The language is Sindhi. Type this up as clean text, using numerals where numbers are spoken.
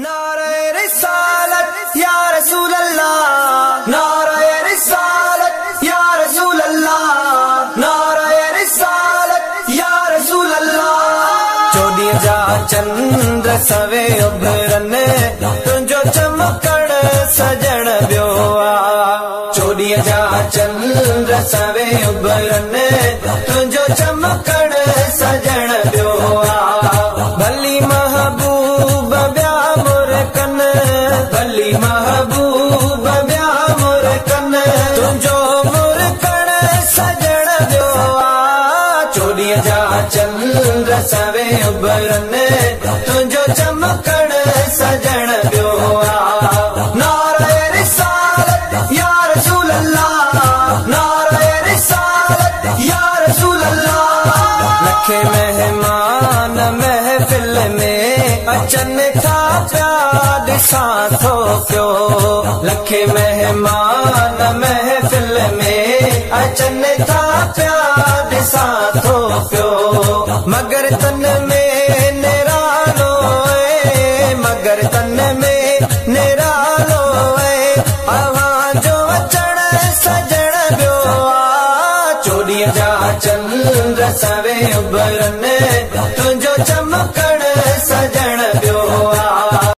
نعره رسالت يا رسول الله، نعره رسالت يا رسول الله، نعره رسالت يا رسول الله. چوڏهين جا چنڊ سوي اڀرن، تنهنجو چمڪڻ سڄڻ ٻيو آ. چوڏهين جا چنڊ سوي اڀرن، تنهنجو چمڪڻ سڄڻ ٻيو آ. ڀلي محبوب ٻيا مرڪن، ڀلي محبوب ٻيا مرڪن، تنهنجو مرڪڻ سڄڻ ٻيو آ. چوڏهين جا چنڊ سوي اڀرن، تنهنجو چمڪڻ سڄڻ ٻيو آ. نعره رسالت يا رسول الله، نعره رسالت يا رسول الله. لکي مهمان محفل ۾ اچن ٿا پيا ڏسان ٿو پيو، لکي مهمان محفل ۾ اچن ٿا پيا ڏسان ٿو پيو، مگر تن ۾ نرالو اي، مگر تن ۾ نرالو اي، اوهان جو اچڻ سڄڻ ٻيو آ. چوڏهين جا چنڊ سوي اڀرن، تنهنجو چمڪڻ